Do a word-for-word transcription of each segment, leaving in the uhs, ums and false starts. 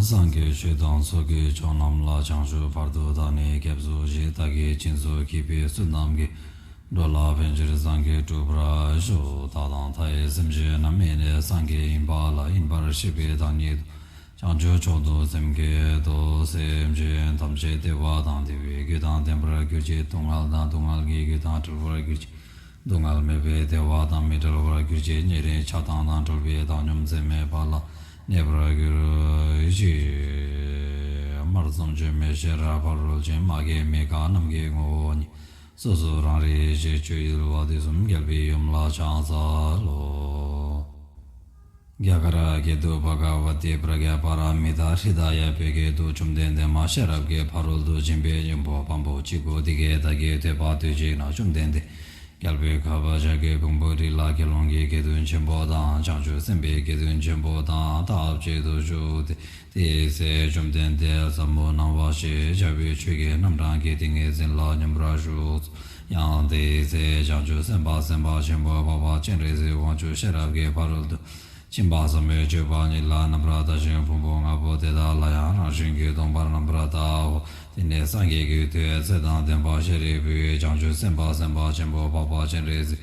སངས་རྒྱས་ཆོས་དང་ཚོགས་ཀྱི་མཆོག་རྣམས་ལ། བྱང་ཆུབ་བར་དུ་བདག་ནི་སྐྱབས་སུ་མཆི། བདག་གིས་སྦྱིན་སོགས་བགྱིས་པའི་ཚུལ་རྣམས་ཀྱིས། འགྲོ་ལ་ཕན་ཕྱིར་སངས་རྒྱས་འགྲུབ་པར་ཤོག། བདག་དང་མཐའ་ཡས་སེམས་ཅན་རྣམས་ཡིན་ནས། སངས་རྒྱས་ཡིན་པ་ལ་ཡིན་པར་ཤེས་པའི་བདག་ཉིད་དོ། བྱང་ཆུབ་མཆོག་ཏུ་སེམས་བསྐྱེད་དོ། སེམས་ཅན་ཐམས་ཅད་བདེ་བ་དང་བདེ་བའི་རྒྱུ་དང་ལྡན་པར་གྱུར་ཅིག། སྡུག་བསྔལ་དང་སྡུག་བསྔལ་གྱི་རྒྱུ་དང་བྲལ་བར་གྱུར་ཅིག། སྡུག་བསྔལ་མེད་པའི་བདེ་བ་དང་མི་འབྲལ་བར་གྱུར་ཅིག། ཉེ་རིང་ཆགས་སྡང་དང་བྲལ་བའི་བདག་སྙོམས་ཚད་མེད་པ་ལ་གནས་པར་གྱུར་ཅིག། དམར་གསུམ་བཅོས་མའི་ཤེས་རབ་ཕ་རོལ་ཕྱིན། མ་སྐྱེས་མི་འགག་རྣམས་ཀྱི་ངོ་བོ་ཉིད། སོ་སོ་རང་རིག་ཞེས་བརྗོད་ཡུལ་བ། དུས་གསུམ་རྒྱལ་བའི་ཡུམ་ལ་ཕྱག་འཚལ་ལོ། རྒྱ་གར་སྐད་དུ། བྷ་ག་ཝ་ཏི་པྲཛྙཱ་པཱ་ར་མི་ཏཱ་ཧྲྀ་ད་ཡ། བོད་སྐད་དུ། བཅོམ་ལྡན་འདས་མ་ཤེས་རབ་ཀྱི་ཕ་རོལ་ཏུ་ཕྱིན་པའི་སྙིང་པོ་བམ་པོ་གཅིག་པོ་འདི་སྐད་བདག་གིས་ཐོས་པ་དུས་གཅིག་ན། བཅོམ་ལྡན་འདས་རྒྱལ་པོའི་ཁབ་བྱ་རྒོད་ཕུང་པོའི་རི་ལ་དགེ་སློང་གི་དགེ་འདུན་ཆེན་པོ་དང་། བྱང་ཆུབ་སེམས་དཔའི་དགེ་འདུན་ཆེན་པོ་དང་ཐབས་ཅིག་ཏུ་བཞུགས་ཏེ། དེའི་ཚེ་བཅོམ་ལྡན་འདས་ཟབ་མོ་སྣང་བ་ཞེས་བྱ་བའི་ཆོས་ཀྱི་རྣམ་གྲངས་ཀྱི་ཏིང་ངེ་འཛིན་ལ་སྙོམས་པར་ཞུགས་སོ། ཡང་དེའི་ཚེ་བྱང་ཆུབ་སེམས་དཔའ་སེམས་དཔའ་ཆེན་པོ་འཕགས་པ་སྤྱན་རས་གཟིགས་དབང་ཕྱུག་ཤེས་རབ་ཀྱི་ཕ་རོལ་ཏུ་ཕྱིན་པ་ཟབ་མོའི་སྤྱོད་པ་ཉིད་ལ་རྣམ་པར་ལྟ་ཞིང་། ཕུང་པོ་ལྔ་པོ་དེ་དག་ལ་ཡང་རང་བཞིན་གྱིས་སྟོང་པར་རྣམ་པར་བལྟའོ། དེ་ནས་སངས་རྒྱས་ཀྱི་མཐུས་ཚེ་དང་ལྡན་པ་ཤཱ་རིའི་བུས་བྱང་ཆུབ་སེམས་དཔའ་སེམས་དཔའ་ཆེན་པོ་འཕགས་པ་སྤྱན་རས་གཟིགས་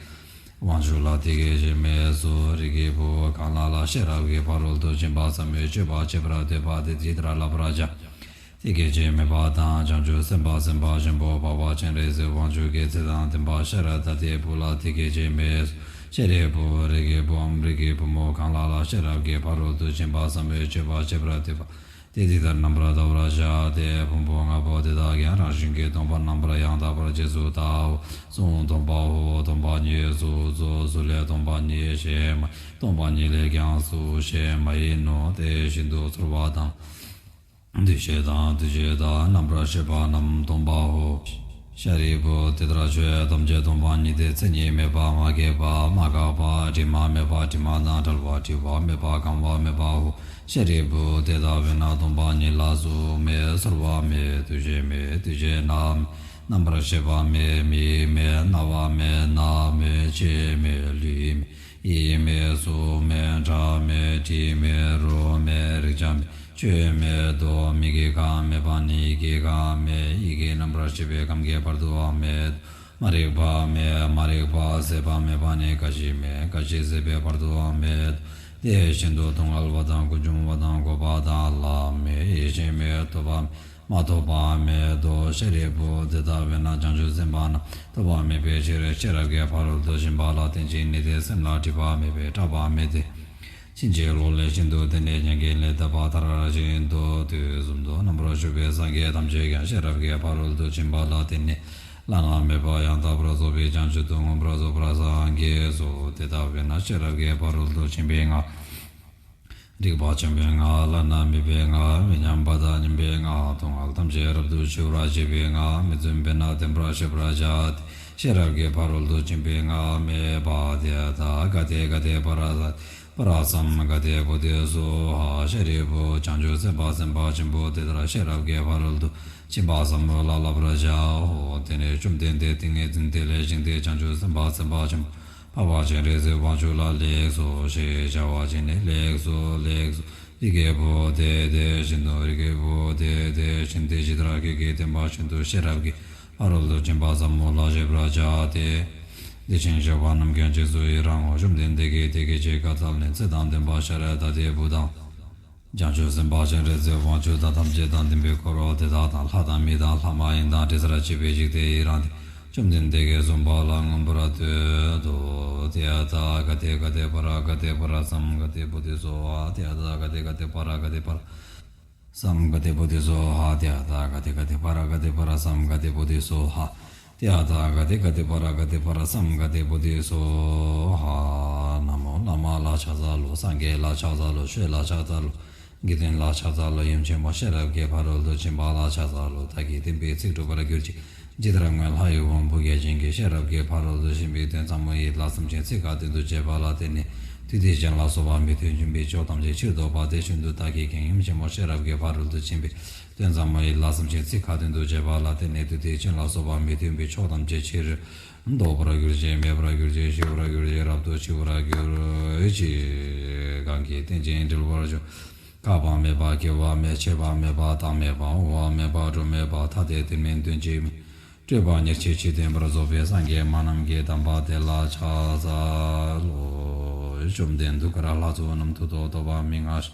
དབང་ཕྱུག་ལ་དེ་སྐད་ཅེས་སྨྲས་སོ། རིགས་ཀྱི་བུ་གང་ལ་ལ་ཤེས་རབ་ཀྱི་ཕ་རོལ་ཏུ་ཕྱིན་པ་ཟབ་མོའི་སྤྱོད་པ་སྤྱད་པར་འདོད་པ་དེས་ཇི་ལྟར་བསླབ་པར་བྱ། དེ་སྐད་ཅེས་སྨྲས་པ་དང་། བྱང་ཆུབ་སེམས་དཔའ་སེམས་དཔའ་ཆེན་པོ་འཕགས་པ་སྤྱན་རས་གཟིགས་དབང་ཕྱུག་གིས་ཚེ་དང་ལྡན་པ་ཤཱ་ར་དྭ་ཏིའི་བུ་ལ་དེ་སྐད་ཅེས་སྨྲས་སོ། ཤཱ་རིའི་བུ་རིགས་ཀྱི་བུའམ་རིགས་ཀྱི་བུ་མོ་གང་ལ་ལ་ཤེས་རབ་ཀྱི་ཕ་རོལ་ཏུ་ཕྱིན་པ་ཟབ་མོའི་སྤྱོད་པ་སྤྱད་པར་འདོད་པ་དེས་འདི་ལྟར་རྣམ་པར་བལྟ་བར་བྱ་སྟེ། ཕུང་པོ་ལྔ་པོ་དེ་དག་ཀྱང་རང་བཞིན་གྱིས་སྟོང་པར་རྣམ་པར་ཡང་དག་པར་རྗེས་སུ་བལྟའོ། གཟུགས་སྟོང་པའོ། སྟོང་པ་ཉིད་གཟུགས་སོ། གཟུགས་ལས་སྟོང་པ་ཉིད་གཞན་མ་ཡིན། སྟོང་པ་ཉིད་ལས་ཀྱང་གཟུགས་གཞན་མ་ཡིན་ནོ། དེ་བཞིན་དུ་ཚོར་བ་དང་། འདུ་ཤེས་དང་། འདུ་བྱེད་དང་། རྣམ་པར་ཤེས་པ་རྣམས་སྟོང་པའོ། ཤཱ་རིའི་བུ་དེ་ལྟར་ཆོས་ཐམས་ཅད་སྟོང་པ་ཉིད་དེ། མཚན་ཉིད་མེད་པ། མ་སྐྱེས་པ། མ་འགགས་པ། དྲི་མ་མེད་པ། དྲི་མ་དང་བྲལ་བ། བྲི་བ་མེད་པ། གང་བ་མེད་པའོ། ཤཱ་རིའི་བུ་དེ་ལྟ་བས་ན་སྟོང་པ་ཉིད་ལ་གཟུགས་མེད། ཚོར་བ་མེད། འདུ་ཤེས་མེད། འདུ་བྱེད་རྣམས་རྣམ་པར་ཤེས་པ་མེད། མིག་མེད། རྣ་བ་མེད། སྣ་མེད། ལྕེ་མེད། ལུས་མེད། ཡིད་མེད། གཟུགས་མེད། སྒྲ་མེད། དྲི་མེད། རོ་མེད། རེག་བྱ་མེད། ཆོས་མེད་དོ། མིག་གི་ཁམས་མེད་པ་ནི་ཡིད་ཀྱི་ཁམས་མེད། ཡིད་ཀྱི་རྣམ་པར་ཤེས་པའི་ཁམས་ཀྱི་བར་དུའང་མེད། མ་རིག་པ་མེད། མ་རིག་པ་ཟད་པ་མེད་པ་ནི་རྒ་ཤི་མེད། རྒ་ཤི་ཟད་པའི་བར་དུའང་མེད། དེ་བཞིན་དུ་སྡུག་བསྔལ་བ་དང་། ཀུན་འབྱུང་བ་དང་། འགོག་པ་དང་། ལམ་མེད། ཡེ་ཤེས་མེད། ཐོབ་པ་མེད། མ་ཐོབ་པ་མེད་དོ། ཤཱ་རིའི་བུ་དེ་ལྟ་བས་ན་བྱང་ཆུབ་སེམས་དཔའ་རྣམས་ཐོབ་པ་མེད་པའི་ཕྱིར། ཤེས་རབ་ཀྱི་ཕ་རོལ་ཏུ་ཕྱིན་པ་ལ་བརྟེན་ཅིང་གནས་ཏེ། སེམས་ལ་སྒྲིབ་པ་མེད་པས་སྐྲག་པ་མེད་དེ། ཕྱིན་ཅི་ལོག་ལས་ཤིན་ཏུ་འདས་ནས་མྱ་ངན་ལས་འདས་པ་མཐར་ཕྱིན་ཏོ། དུས་གསུམ་དུ་རྣམ་པར་བཞུགས་པའི་སངས་རྒྱས་ཐམས་ཅད་ཀྱང་ཤེས་རབ་ཀྱི་ཕ་རོལ་ཏུ་ཕྱིན་པ་ལ་བརྟེན་ནས་བླ་ན་མེད་པ་ཡང་དག་པར་རྫོགས་པའི་བྱང་ཆུབ་ཏུ་མངོན་པར་རྫོགས་པར་སངས་རྒྱས་སོ། དེ་ལྟ་བས་ན་ཤེས་རབ་ཀྱི་ཕ་རོལ་ཏུ་ཕྱིན་པའི་སྔགས། རིག་པ་ཆེན་པོའི་སྔགས། བླ་ན་མེད་པའི་སྔགས། མི་མཉམ་པ་དང་མཉམ་པའི་སྔགས། སྡུག་བསྔལ་ཐམས་ཅད་རབ་ཏུ་ཞི་བར་བྱེད་པའི་སྔགས། མི་བརྫུན་པས་ན་བདེན་པར་ཤེས་པར་བྱ་སྟེ། ཤེས་རབ་ཀྱི་ཕ་རོལ་ཏུ་ཕྱིན་པའི་སྔགས་སྨྲས་པ། ཏདྱ་ཐཱ། ག་ཏེ་ག་ཏེ་པཱ་ར་ས་པཱ་ར་སཾ་ག་ཏེ་བོ་དྷི་སྭཱ་ཧཱ། ཤཱ་རིའི་བུ་བྱང་ཆུབ་སེམས་དཔའ་སེམས་དཔའ་ཆེན་པོ་དེ་ལྟར་ཤེས་རབ་ཀྱི་ཕ་རོལ་ཏུ་ཕྱིན་པ་ཟབ་མོ་ལ་བསླབ་པར་བྱའོ། དེ་ནས་བཅོམ་ལྡན་འདས་ཏིང་ངེ་འཛིན་དེ་ལས་བཞེངས་ཏེ་བྱང་ཆུབ་སེམས་དཔའ་སེམས་དཔའ་ཆེན་པོ་འཕགས་པ་སྤྱན་རས་གཟིགས་དབང་ཕྱུག་ལ་ལེགས་སོ་ཞེས་བྱ་བ་བྱས་ནས། ལེགས་སོ། ལེགས་སོ། རིགས་ཀྱི་བུ་དེ་དེ་བཞིན་དུ། རིགས་ཀྱི་བུ་དེ་དེ་བཞིན་ཏེ། ཇི་ལྟར་ཁྱོད་ཀྱིས་བསྟན་པ་བཞིན་དུ་ཤེས་རབ་ཀྱི་ཕ་རོལ་ཏུ་ཕྱིན་པ་ཟབ་མོ་ལ་བཞེད་པར་བྱ་སྟེ། དེ་བཞིན་གཤེགས་པ་རྣམས་ཀྱང་རྗེས་སུ་ཡི་རང་ངོ་། བཅོམ་ལྡན་འདས་ཀྱིས་དེ་སྐད་ཅེས་བཀའ་སྩལ་ནས། ཚེ་དང་ལྡན་པ་ཤཱ་ར་དྭ་ཏིའི་བུ་དང་། བྱང་ཆུབ་སེམས་དཔའ་སྤྱན་རས་གཟིགས་དབང་ཕྱུག་དང་། ཐམས་ཅད་དང་ལྡན་པའི་འཁོར་དེ་དག་དང་། ལྷ་དང་མི་དང་ལྷ་མ་ཡིན་དང་། དྲི་ཟར་བཅས་པའི་འཇིག་རྟེན་ཡི་རངས་ཏེ། བཅོམ་ལྡན་འདས་ཀྱིས་གསུངས་པ་ལ་མངོན་པར་བསྟོད་དོ། ཏདྱ་ཐཱ། ག་ཏེ་ག་ཏེ་པཱ་ར་ག་ཏེ་པཱ་ར་སཾ་ག་ཏེ་བོ་དྷི་སྭཱ་ཧཱ། ཏདྱ་ཐཱ། ག་ཏེ་ག་ཏེ་པཱ་ར་ག་ཏེ་པཱ་ར་སཾ་ག་ཏེ་བོ་དྷི་སྭཱ་ཧཱ། ཏདྱ་ཐཱ། ག་ཏེ་ག་ཏེ་པཱ་ར་ག་ཏེ་པཱ་ར་སཾ་ག་ཏེ་བོ་དྷི་སྭཱ་ཧཱ། ཏདྱ་ཐཱ། ག་ཏེ་ག་ཏེ་པཱ་ར་ག་ཏེ་པཱ་ར་སཾ་ག་ཏེ་བོ་དྷི་སྭཱ་ཧཱ། ན་མོ། བླ་མ་ལ་ཕྱག་འཚལ་ལོ། སངས་རྒྱས་ལ་ཕྱག་འཚལ་ལོ། ཆོས་ལ་ཕྱག་འཚལ་ལོ། དགེ་འདུན་ལ་ཕྱག་འཚལ་ལོ། ཡུམ་ཆེན་མོ་ཤེས་རབ་ཀྱི་ཕ་རོལ་ཏུ་ཕྱིན་པ་ལ་ཕྱག་འཚལ་ལོ། བདག་གིས་བསྟན་པའི་ཚིག་སྒྲུབ་པར་གྱུར་ཅིག། ཇི་ལྟར་སྔོན་ལྷ་ཡི་དབང་པོ་བརྒྱ་བྱིན་གྱིས་ཤེས་རབ་ཀྱི་ཕ་རོལ་ཏུ་ཕྱིན་པའི་དོན་ཟབ་མོ་ཡི་ལྷག་བསམ་ཅན་ཚིག་ཁ་ཏོན་དུ་བྱས་པ་ལ་བརྟེན་ནས། བདུད་སྡེ་ཅན་ལ་སོགས་པ་མི་མཐུན་སྦྱིན་པའི་ཕྱོགས་ཐམས་ཅད་ཕྱིར་ཟློག་པ། དེ་བཞིན་དུ་བདག་གིས་ཀྱང་ཡུམ་ཆེན་མོ་ཤེས་རབ་ཀྱི་ཕ་རོལ་ཏུ་ཕྱིན་པའི་དོན་ཟབ་མོ་ཡི་ལྷག་བསམ་ཅན་ཚིག་ཁ་ཏོན་དུ་བྱས་པ་ལ་བརྟེན་ནས། བདུད་སྡེ་ཅན་ལ་སོགས་པ་མི་མཐུན་པའི་ཕྱོགས་ཐམས་ཅད་ཕྱིར་ཟློག་པར་གྱུར་ཅིག། མེད་པར་གྱུར་ཅིག། ཞི་བར་གྱུར་ཅིག། རབ་ཏུ་ཞི་བར་གྱུར་ཅིག། གང་གིས་བསྟན་ཅིང་འགྲོ་བར་ཤོག། འགག་པ་མེད་པ། སྐྱེ་བ་མེད། འཆི་བ་མེད་པ། རྟག་མེད་པ། འོང་བ་མེད་པ། འགྲོ་མེད་པ། ཐ་དད་དོན་མིན་དོན་གཅིག་མིན། སྤྲོས་པ་ཉེར་གཅིག་ཕྱིར་འདོན་པར་རྫོགས་པའི་སངས་རྒྱས་མ་རྣམས་ཀྱི་གདམས་པ་དེ་ལ་ཕྱག་འཚལ་ལོ། བཅོམ་ལྡན་གདུགས་དཀར་ལྷ་ཚོགས་རྣམས་མཐུ་སྟོབས་སྟོབས་པ་མི་མངའ་ཞིང་།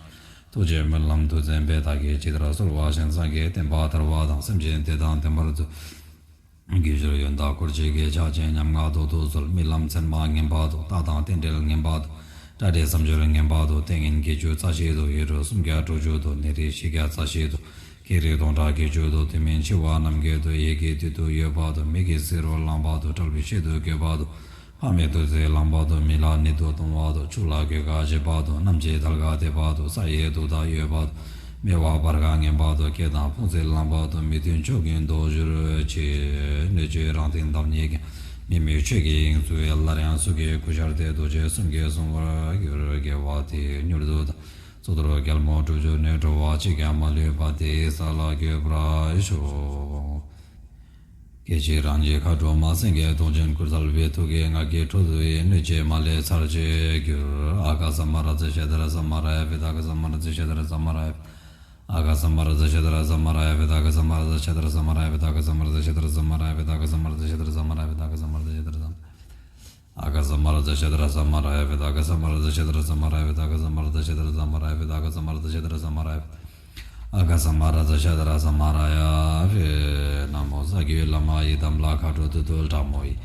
ཐུགས་རྗེ་སྨོན་ལམ་མཐུ་བཙན་པས་བདག་གིས་ཇི་ལྟར་གསོལ་བ་བཞིན་སངས་རྒྱས་བསྟན་པ་དར་བ་དང་། སེམས་ཅན་དེ་དང་བདེན་པར་རྫོགས། དགེ་སྦྱོར་ཡོན་བདག་འཁོར་བཅས་ཀྱི་ཕྱག་ཆེན་ཉམ་ང་བདོག་ཏུ་གསོལ། རྨི་ལམ་མཚན་མ་ངན་པ་དང་། རྟགས་དང་རྟེན་འབྲེལ་ངན་པ་དང་། དགྲ་འདྲེ་བསམ་སྦྱོར་ངན་པ་དང་། ཏིང་ངེ་འཛིན་བརྒྱད་ཅུ་རྩ་བཞི་དང་། ཡིད་འཕྲོག་སུམ་བརྒྱ་དྲུག་ཅུ་དང་། ནད་རིགས་བཞི་བརྒྱ་རྩ་བཞི་དང་། བགེགས་རིགས་སྟོང་ཕྲག་བརྒྱད་ཅུ་དང་། དུས་མིན་འཆི་བ་རྣམས་བརྒྱད་དང་། ཡི་གེ་བདུན་དུ་ཡོད་པ་དང་། མི་གི་སྲིད་རུ་ལངས་པ་དང་། དཔྲལ་བའི་ཤེད་དུ་བཀོད་པ་དང་། ཕ་མའི་བདུད་རྩི་ལངས་པ་དང་། མི་ལ་ནད་དུ་ལྟུང་བ་དང་། ཕྱུགས་ལ་གོད་ཁ་བྱེད་པ་དང་། རྣམ་མཁྱེན་དལ་ཁ་འཐེབ་པ་དང་། ས་ཡི་དུག་དང་ཡོད་པ་དང་། སྨེ་བ་བར་ཁ་ངན་པ་དང་། སྐེ་དང་དཔུང་ཚིགས་ལངས་པ་དང་། མི་མཐུན་ཕྱོགས་ཀྱི་མདོག་བསྒྱུར་བྱེད། སྣོད་བཅུད་རང་སྟེང་བདག་ཉིད་ཀྱི། མི་མེད་ཆོས་ཀྱི་དབྱིངས་སུ་སླར་ཡང་གཟུགས་ཀྱི་སྐུ་ཤར་ཏེ། རྡོ་རྗེ་གསུམ་གྱིས་གཟུང་བར་གྱུར། དགེ་བ་དེས་མྱུར་དུ་བདག་གཙུག་ཏོར་རྒྱལ་མོ་དྲུག་ཅུ་ནས། འགྲོ་བ་གཅིག་ཀྱང་མ་ལུས་པ། དེ་ཡི་ས་ལ་འགོད་པར་ཤོག་སྐད་ཅིག་རང་གི་མཁའ་འགྲོ་མ་སེང་གེ་གདོང་ཅན་སྐུར་གསལ་བའི་ཐུགས་ཀྱིས་ངག་གི་ཁྲོ་བོའི་སྣོད་ཀྱི་མ་ལུས་ཚར་གཅོད་གྱུར། ཨ་ག་ས་མ་ར་ཛ་ཤ་ད་ར་ཛ་མ་ར་ཡ་བི་ད་ག་ས་མ་ར་ཛ་ཤ་ད་ར་ཛ་མ་ར་ཡ་བི། ཨ་ག་ས་མ་ར་ཛ་ཤ་ད་ར་ཛ་མ་ར་ཡ་བི་ད་ག་ས་མ་ར་ཛ་ཤ་ད་ར་ཛ་མ་ར་ཡ་བི་ད་ག་ས་མ་ར་ཛ་ཤ་ད་ར་ཛ་མ་ར་ཡ་བི་ད་ག་ས་མ་ར་ཛ་ཤ་ད་ར་ཛ་མ་ར་ཡ་བི་ད་ག་ས་མ་ར་ཛ་ཤ་ད་ར་ཛ་མ་ར་ཡ་བི། ཨ་ག་ས་མ་ར་ཛ་ཤ་ད་ར་ཛ་མ་ར་ཡ་བི་ད་ག་ས་མ་ར་ཛ་ཤ་ད་ར་ཛ་མ་ར་ཡ་བི་ད་ག་ས་མ་ར་ཛ་ཤ་ད་ར་ཛ་མ་ར་ཡ་བི་ད་ག་ས་མ་ར་ཛ་ཤ་ད་ར་ཛ་མ་ར་ཡ་བི། ཨ་ག་ས་མ་ར་ཛ་ཤ་ད་ར་ཛ་མ་ར་ཡ་བི། ན་མོ། ས་གའི་བླ་མ་ཡི་དམ་ལ། མཁའ་འགྲོ་བདུད་འདུལ་དྲག་མོ་ཡི།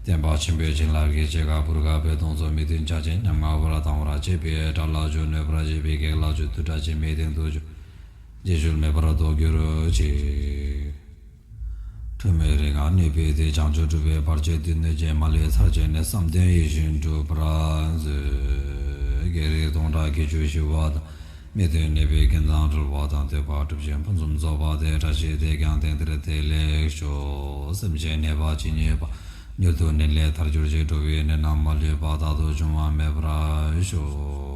བསྟན་པ་ཆེན་པོའི་བྱིན་རླབས་ཀྱིས། འཆི་ཁ་བུར་ཁ་བོའི་དོང་ཚོ། མི་མཐུན་ཕྱག་ཆེན་ཉམ་ང་བོར་དང་བར། བཅས་པའི་དགྲ་ལ་འཇུག་ནུས་པར་བྱེད་པའི། བགེགས་ལ་འཇུག་བདུད་དགྲ་ཆེན་མི་སྟེང་དུ་འཇུག་རྗེས་འཇུག་མེད་པར་ཟློག་གྱུར་ཅིག་ཁྲོ་མོའི་རིགས་ལྔ་གནོད་པའི་དེད། བྱང་ཆུབ་སྒྲུབ་པའི་བར་ཆད་དེ། སྣོད་ཀྱི་མ་ལུས་ཚར་གཅོད་ནས། བསམ་དོན་ཡིད་བཞིན་འགྲུབ་པར་མཛོད། བགེགས་རིགས་སྟོང་ཕྲག་བརྒྱད་ཅུ་ཞི་བ་དང་། མི་མཐུན་ནད་པའི་རྐྱེན་དང་གྲོལ་བ་དང་། འདོད་པ་གྲུབ་ཅིང་ཕུན་སུམ་ཚོགས་པ་དེ། བཀྲ་ཤིས་དེས་ཀྱང་དེང་འདིར་བདེ་ལེགས་ཤོག་སེམས་ཅན་ནད་པ་ཇི་སྙེད་པ། མྱུར་དུ་ནད་ལས་ཐར་གྱུར་ཅིག་འགྲོ་བའི་ནད་རྣམས་མ་ལུས་པ། རྟག་ཏུ་འབྱུང་བ་མེད་པར་ཤོག་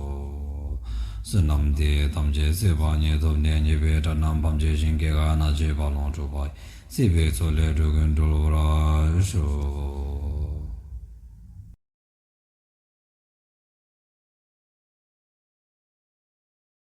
བསོད་ནམས་འདི་ཡིས་ཐམས་ཅད་གཟིགས་པ་ཉིད། ཐོབ་ནས་ཉེས་པའི་དགྲ་རྣམས་ཕམ་བྱས་ཤིང་། སྐྱེ་རྒ་ན་འཆིའི་རྦ་ཀློང་འཁྲུགས་པ་ཡི། སྲིད་པའི་མཚོ་ལས་འགྲོ་ཀུན་སྒྲོལ་བར་ཤོག